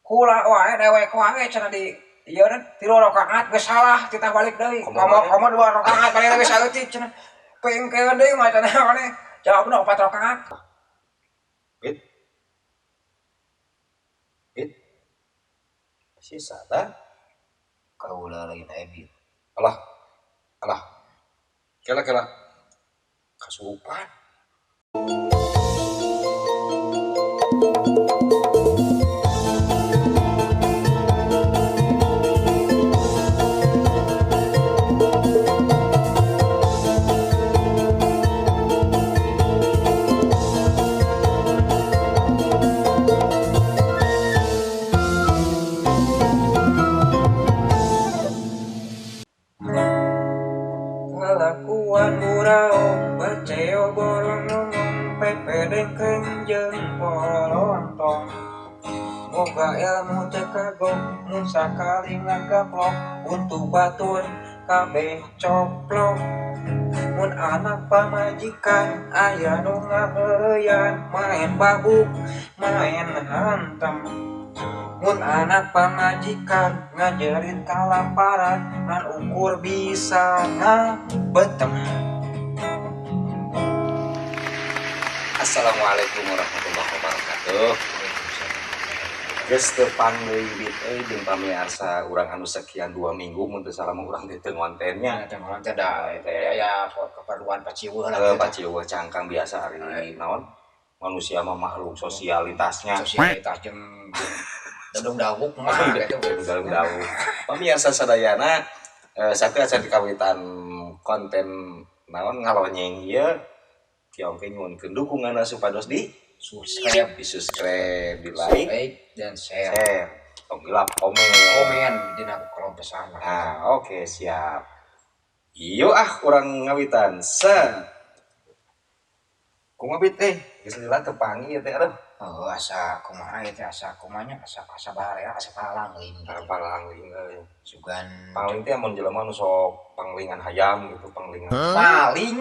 Kula wae dewek wae cenah di ieu dan 3 rakaat geus salah titah balik deui. Komo komo 2 rakaat balik geus saeutik cenah. Pengkeun deui mah cenah maneh. Jawabna 4 rakaat. Bit. Bit. Sisa tah. Kaula lain ebit. Alah. Alah. Kela kela. Kasurupan. Kalakuan buraong baceo borong ngomong pepe dengkeng jeung polontong. Boga ilmu teu kagok mun sakali ngagaplok untuk batur kabeh coplok. Mun anak pamajikan aya nu ngaheureuyan main babuk main hantem. Mun anak pamajikan ngajarin kalaparan ngan ukur bisa ngabetem. Assalamualaikum warahmatullahi wabarakatuh. Geus teu deui bit euy jeung pamiarsa urang anu sekian 2 minggu mun teu salah mah urang teh teu ngontennya. Teu ngonten da aya keperluan paciweuh lah. Paciweuh cangkang biasa ari naon? Manusia mah makhluk sosialitasnya. Sosialitas jeung dadung dawuk mah gitu. Dadung dawuk. Pamiarsa sadayana satu acan dikawitan konten naon ngalonyeng ieu kieu nyuhunkeun dukunganna supados di subscribe, di subscribe, di like, dan share. Tong hilap komen. Komen dina kolom pesan. Nah, oke siap. Yuk ah urang ngawitan. Set. Kumaha bit teh? Geus lila teu panggih teh aduh. Oh, asa kumaha ieu teh asa kumanya asa asa baraya asa palangling. Palangling euy. Sugan paling teh mun jelema nu sok panglingan hayam gitu, panglingan. Maling.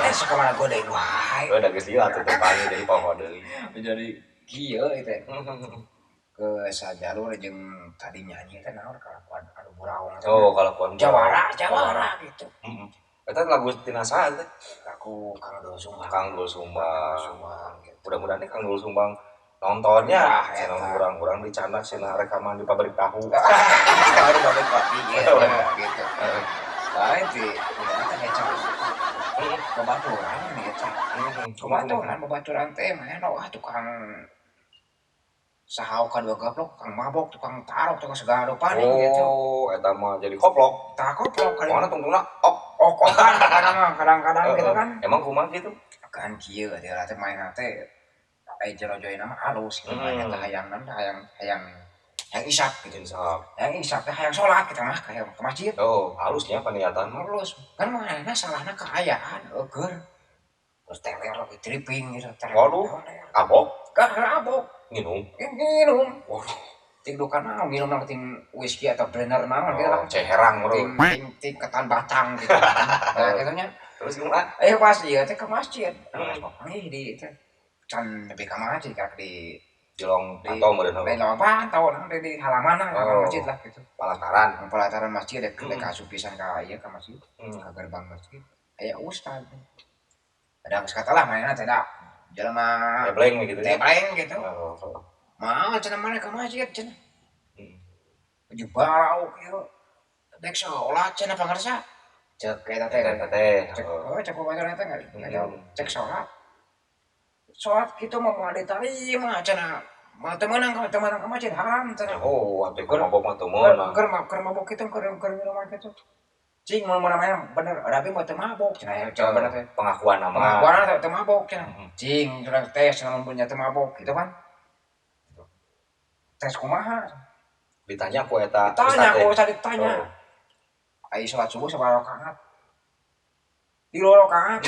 Sok mana godain wae. Heuh da geus lila teh panggih jadi poho deui. Jadi kieu ieu teh. Ke sajalur jeung tadi nyanyi teh naon kalakuan anu buraong. Oh, kalakuan jawara, jawara gitu. Heeh. Eta lagu tina saha teh? Lagu Kang Dul Sumbang. Kang Dul Sumbang. Gitu. Mudah-mudahan nih Kang Dul Sumbang nontonnya. Cenah urang-urang dicandak cenah rekaman di pabrik tahu. Di pabrik kopi gitu. Gitu. Lain sih, urang teh ngecek. Babaturan gitu. Babaturan, babaturan teh mah wah tukang sahau kadua gaplok, tukang mabok, tukang tarok, tukang segala rupa nih gitu. Oh, eta mah jadi koplok. Tah koplok kali. Mana tungtungna ok ok-okan kadang-kadang gitu kan. Emang kumaha gitu? Kan kieu teh lah teh main teh ai jero joyna mah halus gitu mah teh hayang hayang hayang hayang isap gitu. Isap. Hayang isap teh hayang salat kita mah hayang ke masjid. Oh, halusnya paniatan mah halus. Kan manehna salahna kaayaan eueur. Terus teler tripping gitu. Waduh, abok. Kan abok. Nginum. Nginum. Waduh. Ting duka naon nginum nang ting whisky atau blender naon gitu lah. Ceherang bro. Ting ting ketan batang gitu. Nah, gitu nya. Terus kumaha? Pas ieu teh ke masjid. Panggih di teh. Can nepi ka masjid ka di Dilong pantau meureun. Di lorong pantau di halaman masjid lah gitu. Palataran. Palataran masjid dek asup pisan ka ieu ka masjid. Ka gerbang masjid. Aya ustad. Ada geus kata lah mainna teh da jelema tebleng gitu ya. Tebleng gitu. Mau cenah mana ke masjid cenah. Baju barau kieu. Dek salat cenah pangarsa. Cek eta teh. Cek oh cek babaturan teh enggak cek salat. Salat kitu mah moal diterima cenah. Mah teu meunang ka masjid haram cenah. Oh, atuh keur mabok mah teu meunang. Keur mabok kitu keur minuman kitu. Cing mun namanya bener, tapi mau teu mabok cenah cek bener teh. Pengakuan nama. Pengakuan teh teu mabok cenah. Cing cenah tes cenah mun nya teu mabok gitu kan. Tes kumaha? Ditanya ku eta. Ditanya ku ustad ditanya. Ai salat subuh sabaraha rakaat? 3 rakaat.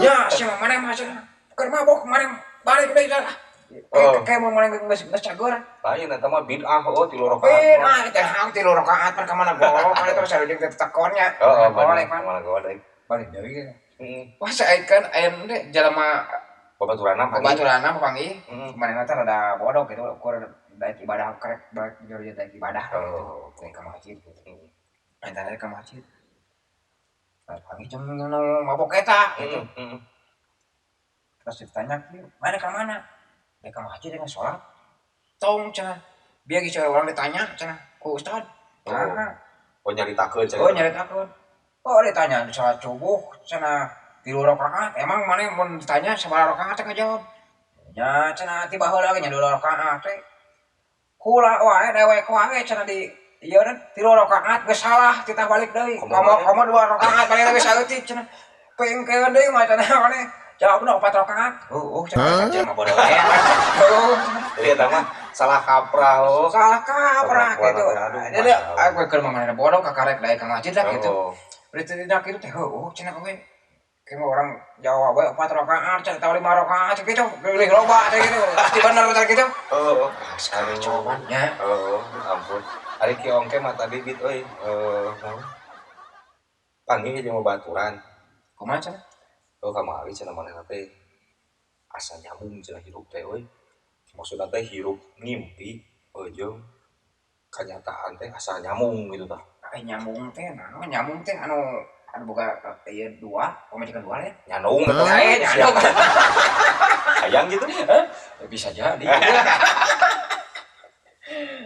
Nya sia maneh mah cenah. Keur mabok maneh balik deui lah. Kayak mau maneh geus geus cager. Lain eta mah bid'ah heuh 3 rakaat. Bid'ah teh hang 3 rakaat pan ka mana golok kan eta sareng jeung tetekonnya. Heeh, boleh kan mana golek. Balik deui. Heeh. Wah saekan aya teh jalma Babaturana panggih. Manehna teh rada bodoh gitu ukur Daek ibadah karek daek daek ibadah gitu. Daek ka masjid gitu. Eta daek ka masjid. Nah, pagi jeung nu mabok eta gitu. Terus ditanya kieu, "Mana ka mana?" Daek ka masjid dengan sholat. Tong cenah. Biar geus urang ditanya cenah ku ustad. Oh. Oh, nyaritakeun cenah. Oh, nyaritakeun. Oh, ditanya sholat subuh cenah 3 rakaat. Emang maneh mun ditanya sabaraha rakaat teh ngajawab? Nya cenah ti baheula ge nya 2 rakaat teh. Kula wae dewek wae cenah di ieu 3 rakaat geus salah titah balik deui. Komo 2 rakaat balik geus saeutik cenah. Pengkeun deui mah cenah maneh. Jawabna 4 rakaat. Heuh cenah cenah mah bodoh we. Jadi eta mah salah kaprah oh. Salah kaprah gitu. Jadi aku keur mah manehna bodoh kakarek daek ka masjid lah gitu. Berarti tidak kitu teh heuh cenah oge. Kayak orang jawab we 4 rakaat cenah atawa 5 rakaat gitu. Geuleuh loba teh gitu. Pasti bener teh gitu. Heeh. Sekali jawabannya. Heeh, ampun. Ari ki ongke mah tadi bit euy, naon? Panggih jeung babaturan. Kumaha cenah? Oh, kamari cenah manehna teh asa nyambung cenah hirup teh euy. Maksudna teh hirup ngimpi jeung kanyataan teh asa nyambung gitu tah. Ai nyambung teh naon? Nyambung teh anu anu boga ieu dua, pamajikan dua ya? Nyandung eta mah. Nyandung. Hayang gitu? Bisa jadi.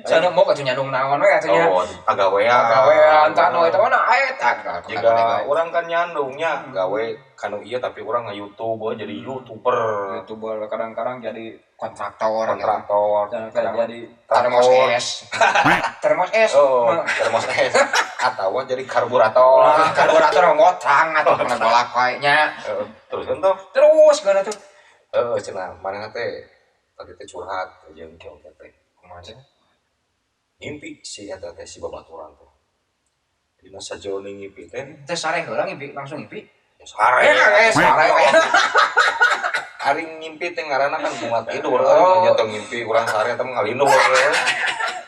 Sana mau atuh nyandung naon we atuh nya. Oh, pagawean. Pagawean tah nu eta mah eta. Jika urang kan nyandungnya gawe kanu ieu tapi urang nge-YouTube jadi YouTuber. YouTuber kadang-kadang jadi kontraktor. Kontraktor. Kadang jadi termos es. Termos es. Oh, termos es. Atau jadi karburator. Karburator ngotrang atuh kana golak wae nya. Terus kan toh? Terus geuna tuh. Heeh, cenah manehna teh tadi teh curhat jeung kieu teh. Kumaha cenah? Ngimpi si eta teh si babaturan teh. Dina sajeroning ngimpi teh teh sare heula ngimpi langsung ngimpi. Sare. Sare. Ari ngimpi teh ngaranna kan bunga tidur. Oh, nya teh ngimpi urang sare teh ngalindur.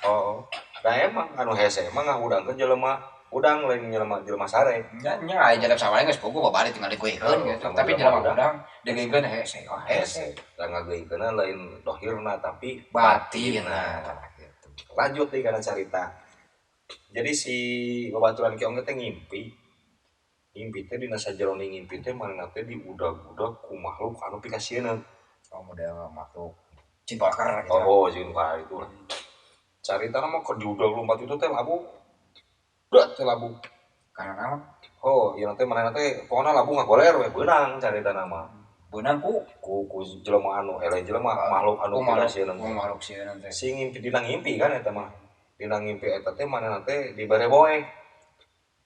Oh. Da emang anu hese emang ngahudangkeun jelema udang lain jelema jelema sare. Nya nya aya jelema sare geus puguh babari tinggal dikuihkeun gitu. Tapi jelema udang deugeukeun hese. Oh, hese. Da ngageuikeunna lain dohirna tapi batinna. Lanjut nih karena carita. Jadi si babaturan Ki Ongge teh ngimpi. Ngimpi teh dina sajeroning ngimpi teh manehna teh diudag-udag ku makhluk anu pikasieun. Oh, model makhluk jin bakar gitu. Oh, jin bakar itu lah. Carita mah keur diudag lompat itu teh labu. Berat teh labu. Karena naon? Oh, ieu teh manehna teh pokona labu ngagoler we beunang carita nama. Beunang ku ku jelema anu lain jelema makhluk anu pikasieun. Ku makhluk sieun teh. Si ngimpi dina ngimpi kan eta mah. Dina ngimpi eta teh manehna teh dibere boe.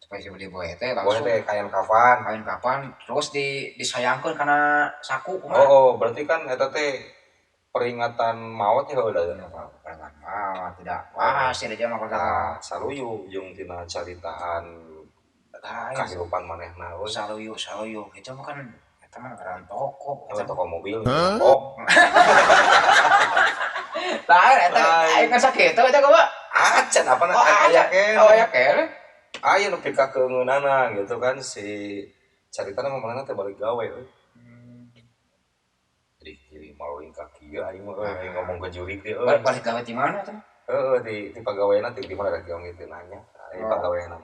Supaya si beli boe teh langsung boe teh kain kafan. Kain kafan terus disayangkeun kana saku kumaha. Oh, berarti kan eta teh peringatan maut ya udah. Peringatan maut tidak. Wah, sih ada mah nah, saluyu jeung tina caritaan kahirupan manehna euy. Saluyu saluyu kitu mah kan eta mah ngaran toko, eta toko mobil. Oh. Lain eta aya kan sakitu eta kumaha? Acan apa na aya keneh. Oh, aya keneh. Aya nu pikakeungeunana gitu kan si caritana mah manehna teh balik gawe euy. Jadi kiri maluin kaki ya aing mah aing ngomong ke jurik teh euy. Balik gawe di mana teh? Heeh, di pagaweana di mana da kieu teh nanya. Di pagaweana.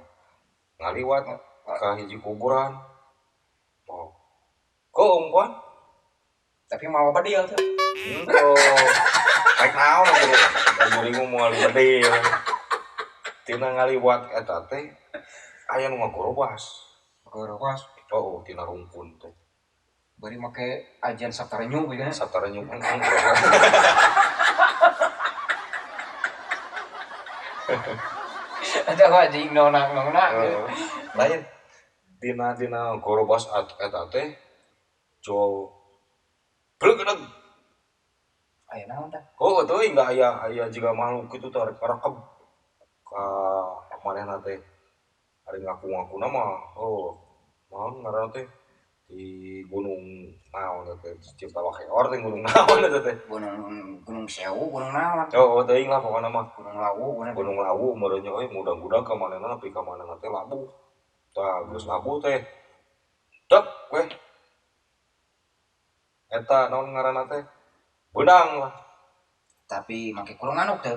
Ngaliwat ka hiji kuburan. Oh. Keung pan. Tapi mau bedil tuh. Henteu. Rek naon atuh. Jurik mah moal bedil. Tina ngaliwat eta teh aya nu ngagorobas. Ngagorobas. Oh, tina rungkun teh. Bari make ajian Saptarenyu gitu kan. Saptarenyu kan. Ada anjing nonang-nonang. Lain dina dina gorobas eta teh jol bleugedeg. Aya naon tah? Oh, teuing da aya aya jiga makhluk kitu teh rek karekeb ka manehna teh. Ari ngaku-ngakuna mah oh, naon ngaranna teh? Di gunung naon teh Cipta Wakeor teh gunung naon eta teh? Gunung Gunung Sewu, gunung naon? Oh, teuing lah pokona mah. Gunung Lawu, Gunung Lawu meureun nya euy mudah-mudahan ka manehna nepi ka manehna teh labuh. Tah geus labuh teh. Dek weh. Eta naon ngaranna teh? Beunang lah. Tapi make kurung manuk teu?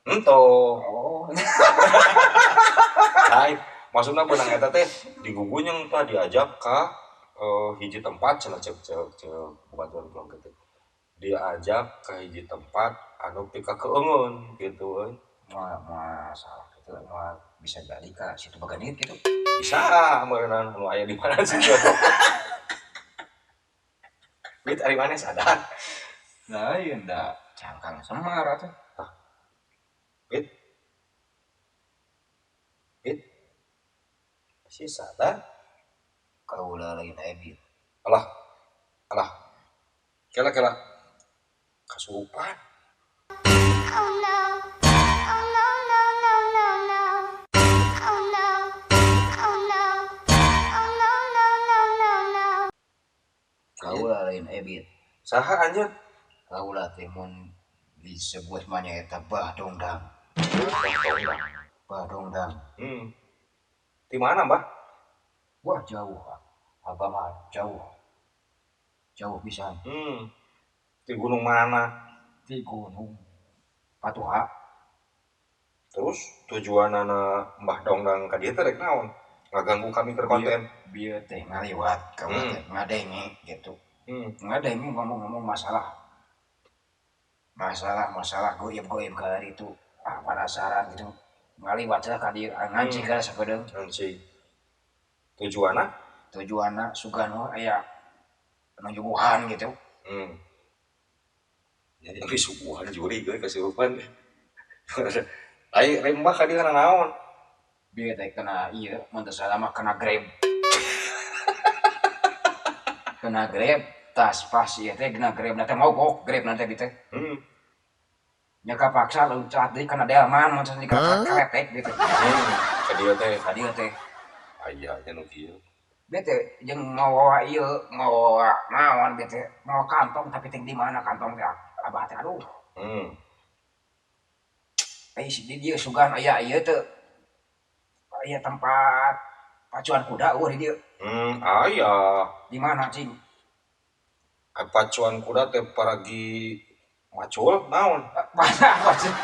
Ento. Oh. Lain, maksudna beunang eta teh digugunyeng tah diajak ka hiji tempat cenah, cek cek cek babaturan kula teh. Diajak ke hiji tempat anu pikakeungeun gitu euy. Moal moal salah gitu, moal bisa jadi ka situ Baganit gitu. Bisa meureunana anu aya di mana situ. Bit, ari maneh sadar? Lain da cangkang Semar atuh. Bit. Bit. Si sadar? Kaula lain Ebit. Alah. Alah. Kela kela. Kasurupan. Oh no. Oh no, no, no, no, no. Oh no. Oh no. Oh no, no, no, no, no. Kaula lain Ebit. Saha anjeun? Kaula teh mun disebut mah nyaeta Bah Dongdang. Bah Dongdang. Di mana, Mbah? Wah, jauh. Abah mah jauh. Jauh pisan. Di gunung mana? Di Gunung Patuha. Terus tujuanana Mbah Dongdang ka dieu teh rek naon? Ngaganggu kami keur konten. Bieu teh ngaliwat kaula teh ngadenge gitu. Ngadenge ngomong-ngomong masalah masalah masalah goib-goib ka itu. Ah, penasaran gitu. Ngaliwat lah ka dieu, ngancik lah sakedeung. Ngancik. Tujuanna? Tujuanna sugan we aya nu nyuguhan gitu. Jadi tapi suguhan juri euy kasurupan. Ai rek Mbah ka dieu kana naon? Bieu teh kena ieu, mun teu salah mah kena Grab. Kena Grab, tas pas ieu teh kena Grab na teh mogok, Grab na teh teh. Nya kapaksa loncat deui kana delman mun teu ka kretek gitu. Ka dieu teh. Ka dieu teh. Aya nya nu kieu. Bieu teh jeung mawa ieu, mawa naon bieu teh, mawa kantong tapi teh di mana kantong teh abah teh aduh. Ai si di dieu sugan aya ieu teu? Aya tempat pacuan kuda euweuh di dieu? Aya. Di mana cing? Pacuan kuda teh paragi macul naon? Mana apa sih?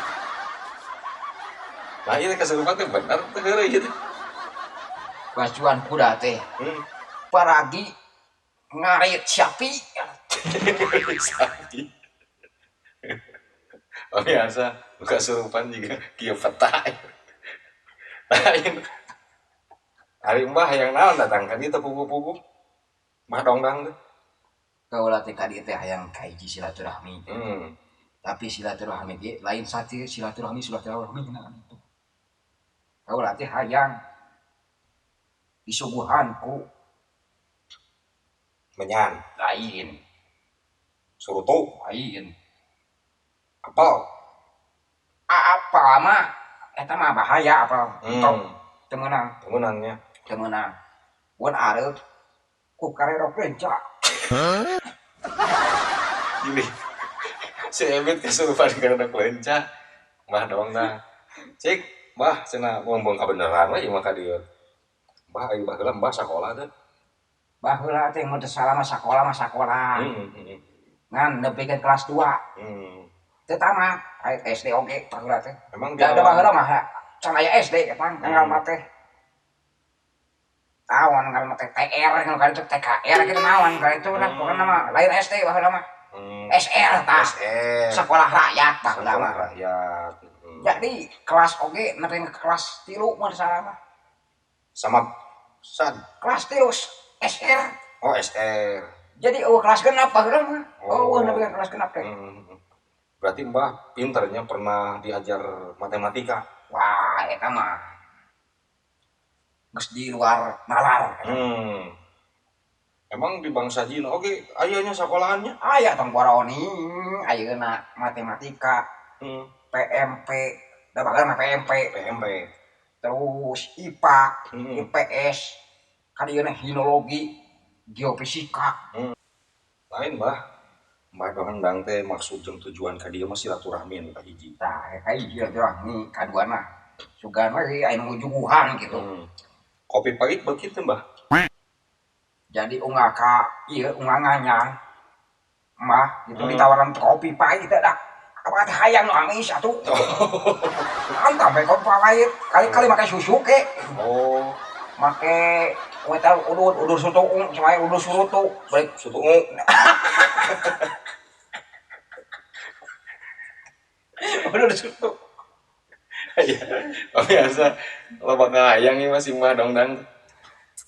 Nah, ieu kasurupan teh bener teh heureuy ieu teh. Pacuan kuda teh paragi ngarit sapi. Sapi. Oh, biasa, nu kasurupan juga kieu peta. Lain. Ari Mbah hayang naon datang ka dieu teh puguh-puguh? Mbah Dongdang teh. Kaula teh ka dieu teh hayang kahiji silaturahmi. Tapi silaturahmi ge lain sakieu silaturahmi silaturahmi nah itu. Kaula teh hayang disuguhan ku Menyan, lain, surutu, lain. Apel. Apa mah eta mah bahaya apa. Tong teu meunang, Teu meunangnya. Teu meunang. Mun areup ku karerok lenca. Gini. Si Ebit kesurupan karena lenca. Mbah Dongdang. Cik, Mbah cenah ngomong kabeneran we ieu mah ka dieu. Mbah, ayo baheula Mbah sakola teh. Baheula teh mun teu salah mah sakola mah sakola. Ngan nepikeun kelas 2. Teu tamat, aya SD oge baheula teh. Emang Da di da baheula mah can aya SD eta ngaranna teh. Naon ngaranna teh, TR nu ka ditu TKR gitu, naon ka ditu lah, pokona mah lain SD baheula mah. SR tah. SR. Sekolah rakyat baheula Sekolah mah. Rakyat. Jadi kelas oge nepi ka kelas 3 mun salah mah. Sama san. Kelas 3 SR. Oh, SR. Jadi euweuh kelas genep baheula mah. Oh. Euweuh nepi ka kelas genep teh. Berarti Mbah pinternya, pernah diajar matematika. Wah, eta mah geus di luar nalar. Emang di bangsa jin oge aya nya sekolahannya? Aya, tong boroni ayeuna matematika, PMP, da baheula mah PMP. PMP. Terus IPA, IPS, kan ieu hinologi, geofisika. Lain, Mbah. Mbah Dongdang teh maksud jeung tujuan ka dieu mah silaturahmi nu kahiji. Tah, eta hiji silaturahmi, kaduana sugan we aya nu juguhan gitu. Kopi pahit beuki teu, Mbah? Jadi unggal ka ieu, unggal nganyang mah gitu, ditawaran kopi pahit teh dah. Apa teh hayang nu amis atuh. Mantap we kompalait. Kali-kali make susu ke. Oh, Make wetal udur udur sutu cuma udur surutu. Balik sutu ungu. Udur surutu. Iya. Biasa loba kahayang ieu mah si Mbah Dongdang.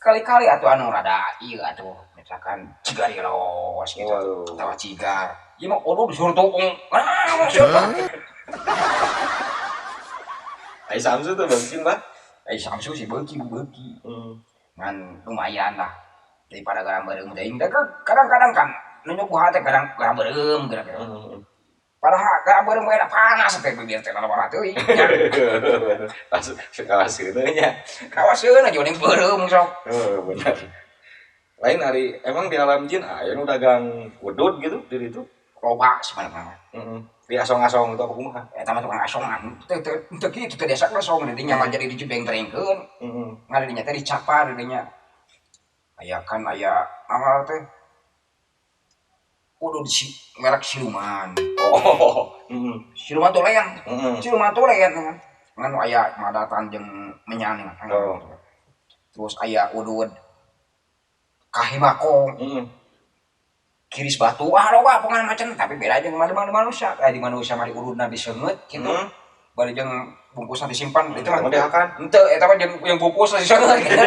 Kali-kali atuh anu rada ieu atuh misalkan cigarilos gitu. Waduh. Atawa cigar. Ieu mah udur surutu. Ah, maksudna. Ai Samsu tuh beuki Mbah. Eh Samsu sih beuki beuki. Hmm. Ngan lumayan lah daripada garam beureum teuing. Da kadang-kadang kan nu nyuguhan teh kadang garam beureum kira-kira. Padahal garam beureum we panas teh bibir teh lalawara teuing. Langsung kawaseuneu nya. Kawaseun aja jeung beureum sok. Heeh, bener. Lain hari emang di alam jin aya nu dagang udud gitu di ditu. Loba sebenarnya. Heeh. Di asong-asong itu apa kumaha? Eta mah tukang asongan. Teu teu teu kitu teu desa asong di dinya mah jadi dijebeng-brengkeun. Heeh. Ngan di dinya teh dicapar di dinya. Aya kan aya naon teh? Udud si merek siluman. Oh. Heeh. Siluman tulen. Heeh. Siluman tulen kan. Ngan aya madatan jeung menyan kan. Oh. Terus aya udud kahimako Heeh. kiris batu ah loba pokona macam tapi beda jeung manusia. Kayak di manusia mah diududna diseungeut gitu. Bari jeung bungkusna disimpan itu mah Mah dihakan. henteu eta mah jeung yang bungkusna diseungeut gitu.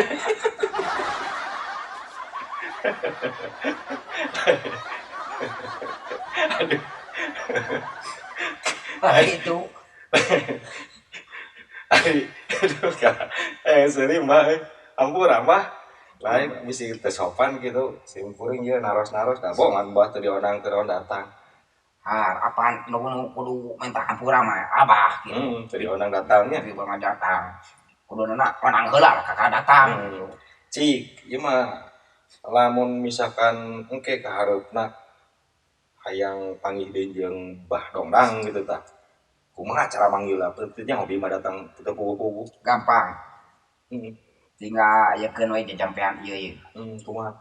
Aduh. Nah, itu. Ai, aduh ka. Seri Mbah euy. Ampura Mbah. Lain bisi teu sopan gitu. Sim kuring ieu naros-naros da bongan Mbah teu diondang teu datang. Ah, apaan nu kudu minta ampura mah abah gitu. Teu diondang datangnya. Tapi bang datang. Kuduna onang heula lah kakak datang. Cik, ieu mah lamun misalkan engke kahareupna hayang panggih deui jeung Mbah Dongdang gitu tah. Kumaha cara manggilna? Teu nya hobi mah datang teu puguh-puguh. Gampang. Heeh. Tinggal ayekeun we jajampean ieu ieu. Kumaha?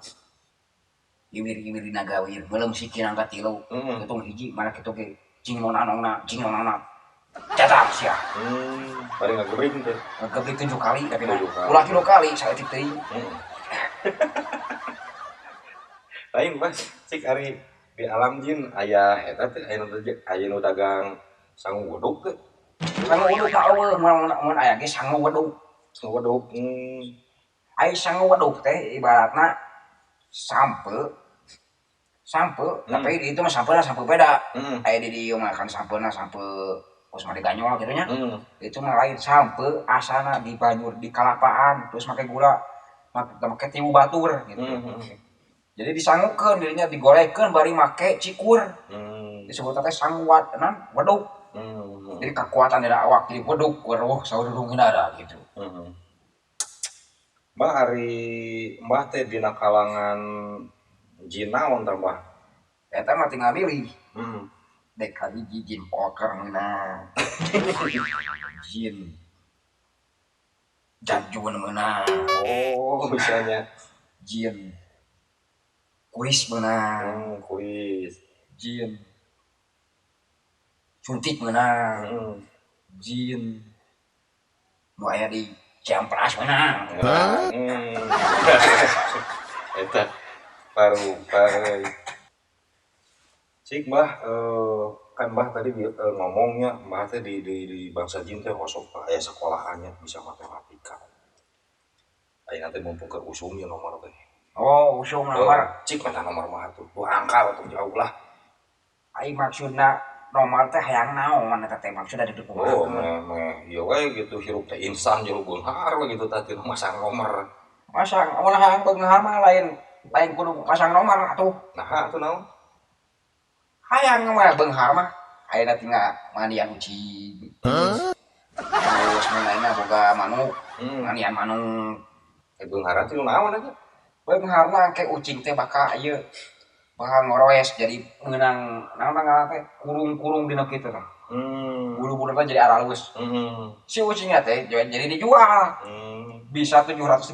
Iwir-iwir dina gawir, beuleum sikil angka tilu. Tutung hiji mana kitu ge cing nonanongna, cing nonana. Catat sia. Bari ngagebring teh. Ngagebring 7 kali tapi 7 kali. Ulah 3 kali saeutik teuing. Lain Mas, cik ari di alam jin aya eta teh aya nu dagang sangu weduk teh. Sangu weduk mah eueuh mun aya ge sangu weduk. Sangu weduk. Ai sangu weduk teh ibaratna sampe. Sampe, tapi di itu mah sampena sampe beda. Aya di dieu mah kan sampena sampe terus mah diganyol kitu nya. Itu mah lain sampe asana di banjur di kalapaan terus make gula, make tiwu batur gitu. Jadi disangukeun dirinya digorekeun bari make cikur. Disebut teh sanguat naon weduk. Jadi kekuatan dina awak jadi weduk weruh saururung ada gitu. Mbah ari Mbah teh dina kalangan jin naon tah Mbah? Eta mah tinggal milih. Dek hiji jin poker meunang. Jin janjun meunang. Oh, misalnya jin kuis meunang. Kuis. Jin suntik meunang. Jin nu aya di Ciamplas meunang. Eta paru-paru. Cik Mbah, kan Mbah tadi ngomongnya Mbah teh di bangsa jin teh osok aya sekolahannya bisa matematika. Ayeuna teh mumpung keur usum ya nomor teh. Oh, usum nomor. Cik minta nomor mah tuh. Dua angka atuh jauh lah. Ai maksudna nomor teh hayang naon eta teh maksudna di kumaha? Oh, meh ieu we gitu hirup teh instan jero beunghar we gitu tah tina masang nomor. Masang mun hayang beunghar mah lain kudu masang nomor atuh. Nah, atuh naon? Hayang mah beunghar mah ayeuna tinggal mandian ucing. Terus mun ayeuna boga manuk, mandian manuk. Beunghar teh naon eta? Beungharna ke ucing teh bakal ieu bakal ngoroes jadi meunang naon ngaranna teh kurung-kurung dina kitu tah. Bulu-buluna teh jadi aralus. Si ucingnya teh jadi dijual. Bisa 758.000.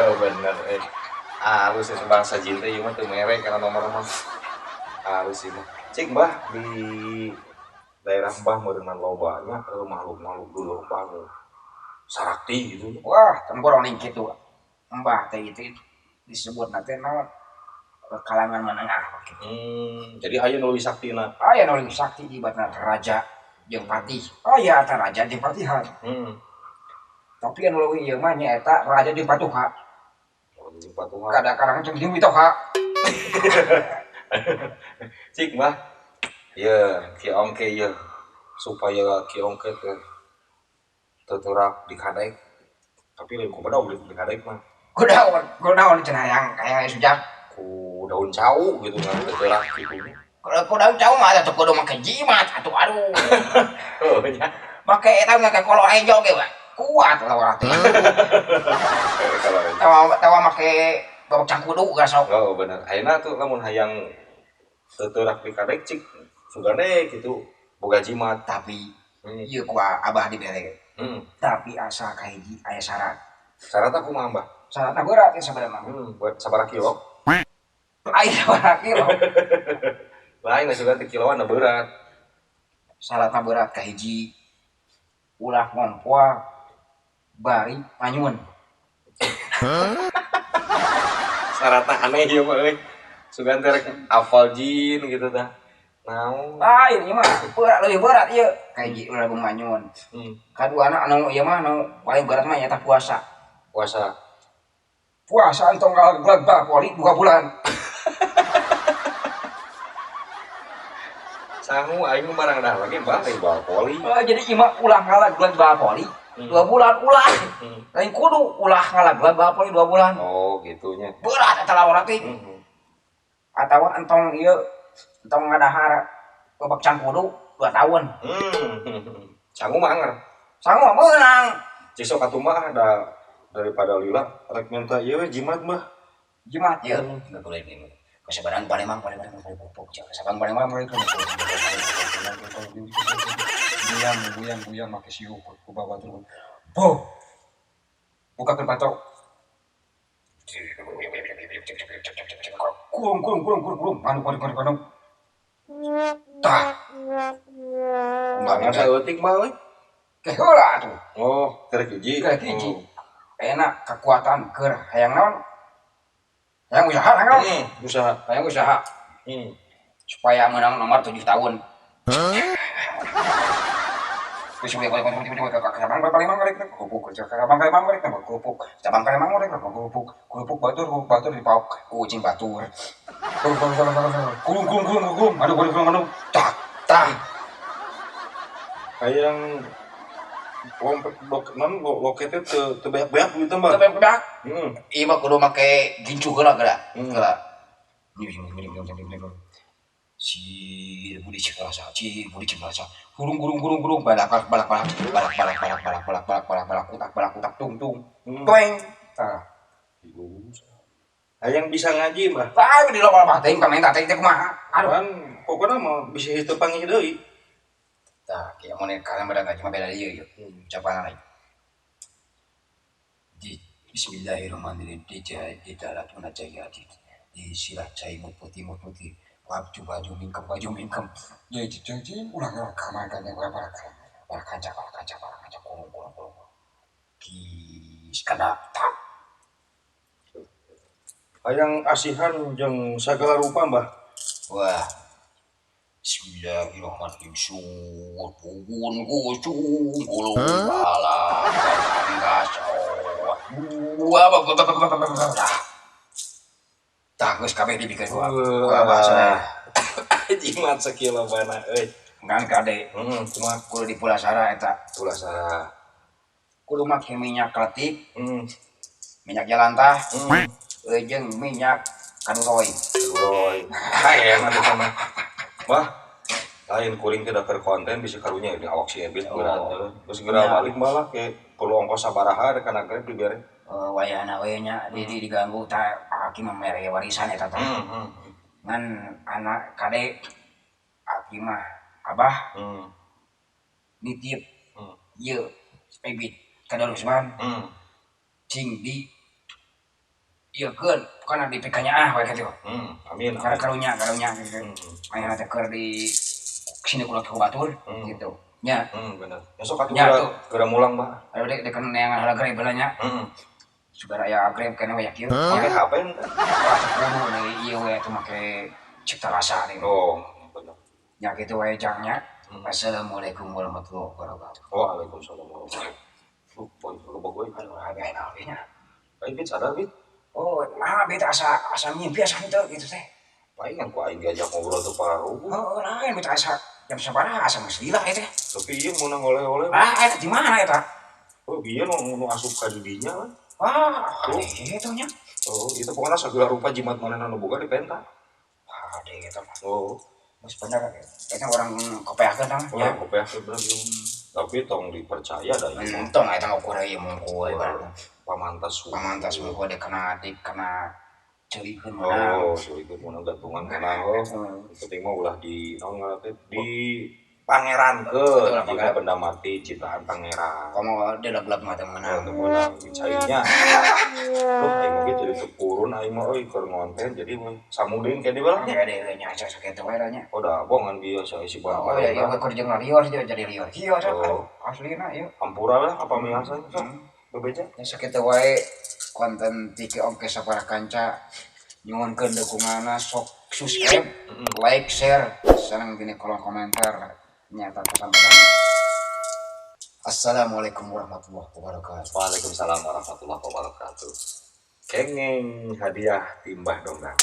Oh bener Halus itu bangsa jin teh ieu mah teu mere kana nomor mah. Halus ieu mah. Cik Mbah di daerah Mbah meureunan loba nya makhluk-makhluk dulur Mbah nu sarakti gitu. Wah, temboro ning kitu. Mbah teh itu disebutna teh naon? Kalangan menengah gitu. Jadi aya nu leuwih saktina. Aya nu leuwih sakti ibaratna raja jeung patih. Aya eta raja jeung patihan. Tapi anu leuwih ieu mah nyaeta raja jeung patuha. Oh, jeung patuha. Kadang-kadang jeung mitoha. Cik Mbah. Ieu Ki Ongke ieu supaya Ki Ongke teh teu teurak dikadek. Tapi lain ku bedog dikadek mah. Kunaon cenah hayang hayang sujak. Ku daun cau gitu kan teu teurak gitu. Kalau ku daun cau mah atuh kudu make jimat atuh aduh. Oh nya. Make eta mah ka kolor hejo ge we. Kuat lawan teh. Tawa make babak cangkudu geus sok. Oh bener. Ayeuna tuh lamun hayang teu teurak dikadek cik sugane gitu boga jimat. Tapi ieu ku abah dibere. Tapi asa kahiji aya syarat. Syaratna kumaha Mbah? Syaratna berat ya sebenarnya. Buat sabaraha kilo? Aya sabaraha kilo. Lain sugan teh kiloan berat. Syaratna berat kahiji ulah ngompoa bari manyun. Syaratna aneh ieu mah euy. Sugan teh rek hafal jin gitu tah. Naon? Lain ieu mah berat leuwih berat ieu. Kahiji ulah manyun. Kaduana anu ieu mah anu paling berat mah nyaeta puasa. Puasa. Puasa entong galak poli 2 bulan. Sangu aing mah barang dah lagi Mbah lain bal poli. Jadi ieu mah ulah ngalaglag bal poli 2 bulan ulah. Lain kudu ulah ngalaglag bal poli 2 bulan. Oh gitunya. Berat eta lawan teh. Atawa entong ieu entong ngadahar babak cangkudu 2 tahun. Sangu mah anger. Sangu mah meunang. Cik sok atuh mah da daripada lila rek minta ieu we jimat mah. Jimat ieu. Enggak boleh ini. Kesabaran paling pupuk kesabaran paling mang guyang guyang guyang make siu ku bawa turun. Boh. Bukakeun patok. Kurung kurung kurung kurung kurung anu anu anu anu. Tah. Kumaha saeutik mah euy? Ke heula atuh. Oh, kerek hiji. Kerek hiji. Enak kekuatan keur hayang naon? Hayang usaha hayang. Usaha. Hayang usaha. Supaya menang nomor 7 tahun. Kerupuk batur dipaok kucing batur. Kurung kurung kurung kurung aduh kurung aduh tak tak. Hayang lompet dok non loketnya teu beak-beak gitu Mbak. Teu beak-beak. Ieu mah kudu make gincu heula geura. Heula. Si budi cek rasa, si budi cek rasa. Gurung gurung gurung gurung balak balak balak balak balak balak balak balak balak balak balak balak kutak balak kutak tung tung. Toeng. Tah. Hayang bisa ngaji Mbah. Tah di lokal mah teuing pamenta teh kumaha. Aduh. Kan pokona mah bisa teu panggih deui. Tah, kieu mun kalian pada ngaji mah beda ieu ieu. Ucapan lain. Di bismillahirrahmanirrahim di dalatuna jayati di silah cai putih putih baju baju mingkem baju mingkem ya jadi ulang kamar kan yang berapa para kaca para kaca para kaca kurung kurung kurung kis kana tak hayang asihan jeung sagala rupa Mbah. Wah, bismillahirrahmanirrahim sur pun gusung gulung bala wah tah geus kabeh dibikeun ku abah cenah. Jimat sakilo bana euy. Ngan kade. Kumaha kudu di Pulasara eta. Pulasara. Kudu make minyak kletik. Minyak jalantah. Jeung minyak kaduroy. Kaduroy. Hayang atuh mah. Wah, lain kuring teh da keur konten bisa karunya di awak si Ebit berat. Geus geura balik malah ke perlu ongkos sabaraha rek kana Grab dibere. Wayahna we nya di diganggu tah aki mah mere warisan eta teh. Ngan anak kade aki mah abah nitip ieu Ebit kadarusman cing di Ieu keun kana dipikanyaah we kitu. Amin. Karena karunya karunya gitu. Manehna teh keur di sini kula ku batur gitu. Nya. Bener. Ya sok atuh Ya, geura tuh. Geura mulang, Bah. Ayo dek dek neangan heula grab heula nya. Supaya aya grab kana we kieu. Make HP ente? Wah, kudu deui ieu we atuh make cipta rasa deui. Oh, bener. Nya kitu we jangnya. Assalamualaikum warahmatullahi wabarakatuh. Waalaikumsalam warahmatullahi wabarakatuh. Poy, gebog euy. Aduh, habis naon nya. Aing bit sadar bit. Oh, nah beta asa asa mimpi asa henteu gitu teh. Palingan ku aing diajak ngobrol teu paruh. Oh, lain beta asa jam sabaraha asa geus lila ieu teh. Tapi ieu meunang oleh-oleh. Ah, eta di mana eta? Oh, ieu nu nu asup ka di dinya we. Wah, gitu nya. Oh, itu pokoknya segala rupa jimat manehna nu boga dipenta. Wah, deh eta mah. Oh, Geus bener eta orang kopeahkeun tah mah. oh, kopeah teh bener ieu. Tapi tong dipercaya da ieu mah. Entong eta mah ukur ieu mah ukur ibaratna. Pamantas. Pamantas mah ukur dek kana ceulikeun meunang. Oh, ceulikeun meunang gantungan meunang oh. Yang penting mah ulah di naon ngaranna teh di pangerankeun. Betul, Ieu mah benda mati ciptaan pangeran. Komo dileg-leg mah teu meunang. Oh, teu meunang cairnya. Duh, aing mah jadi teu purun aing mah euy keur ngonten jadi we samudin keneh bae lah nya. Ya deh nya asa sakitu we lah nya. Oh, da bongan biasa isi Oh, ya ieu keur jeung lieur jadi lieur. Kieu sok Oh. aslina ieu. Hampura lah apa miasa sok. Bebeja. Ya sakitu wae konten Tiki Ongke sapara kanca nyuhunkeun dukunganna sok subscribe, like, share, sareng dina kolom komentar nyata pesan-pesan. Assalamualaikum warahmatullahi wabarakatuh. Waalaikumsalam warahmatullahi wabarakatuh. Kengeng hadiah timbah dongdang.